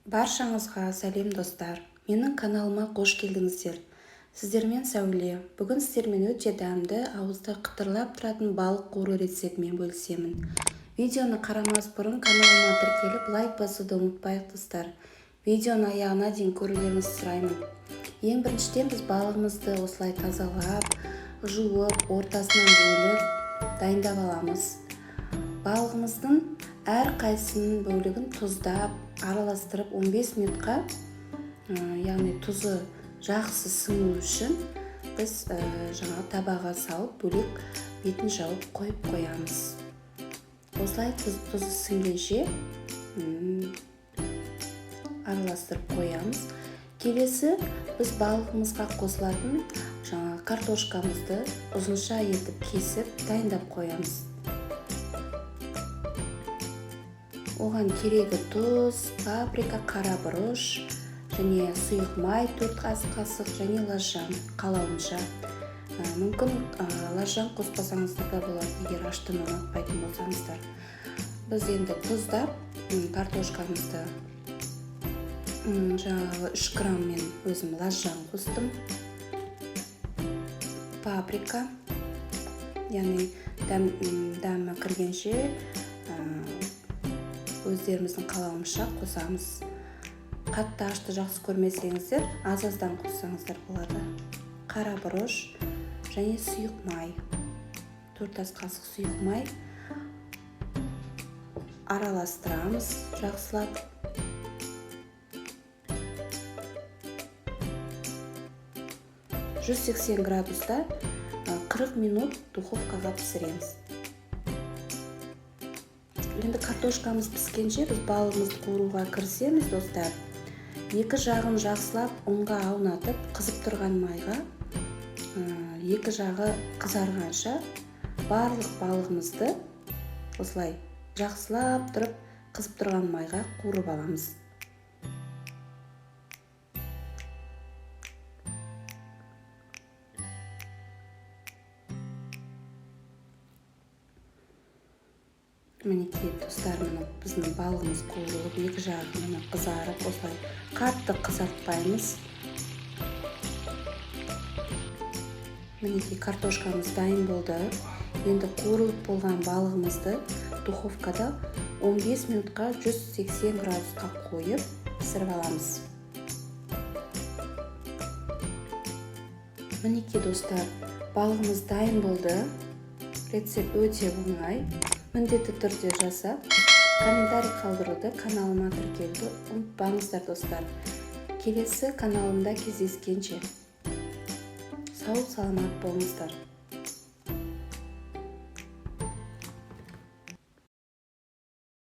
Баршаңызға сәлем, достар! Менің каналыма қош келдіңіздер. Сіздермен Сәуле. Бүгін сіздермен өте дәмді, ауызды қытырлап тұратын балық қуыру рецептімен бөлісемін. Видеоны қарамас бұрын каналыма тіркеліп, лайк басуды ұмытпайық, достар. Видеоны аяғына дейін көрулеріңізді сұраймын. Ең біріншіден біз балығымызды осылай тазалап, жуып, ортасынан бөліп дайындап аламыз. Балығымыздың әр қайсының бөлігін тұздап, араластырып 15 минутқа, яғни тұзы жақсы сіңу үшін біз жаңа табаға салып, бөлек бетін жауып қойып қоямыз. Осылай тұзы сіңгенше араластырып қоямыз. Келесі біз балығымызға қосылатын жаңа картошкамызды ұзынша етіп кесіп дайындап қоямыз. Оған керегі тұз, паприка, қара бұрыш және сұйық май 4 ас қасық және лажжан қалауынша. Мүмкін лажжан қоспасаңыздар да болады, егер аштыны ұнатпайтын болсаңыздар. Біз енді тұздап картошкамызды жаңағы 3 грамм мен өзім лажжан қостым. Паприка, яғни дәмі кіргенше өздеріміздің қалауымызша қосамыз. Қатты ашты жақсы көрмесеңіздер, аз-аздан қоссаңыздар болады. Қара бұрыш және сұйық май. 4 ас қасық сұйық май араластырамыз жақсылап. 180 градуста 40 минут духовкаға пісіреміз. Енді картошкамыз піскенше біз балығымызды қуыруға кірісеміз, достар. Екі жағын жақсылап ұнға аунатып, қызып тұрған майға, екі жағы қызарғанша барлық балығымызды осылай жақсылап тұрып қызып тұрған майға қуырып аламыз. Мінекей, достар, міне біздің балығымыз қуырылып, екі жағы міне қызарып, осылай қатты қызартпаймыз. Мінекей, картошкамыз дайын болды. Енді қуырылып болған балығымызды духовкада 15 минутқа 180 градусқа қойып пісіріп аламыз. Мінекей, достар, балығымыз дайын болды. Рецепт өте оңай. Міндетті түрде жасап, комментарий қалдыруды, каналыма тіркелуді ұмытпаңыздар, достар. Келесі каналымда кездескенше сау саламат болыңыздар.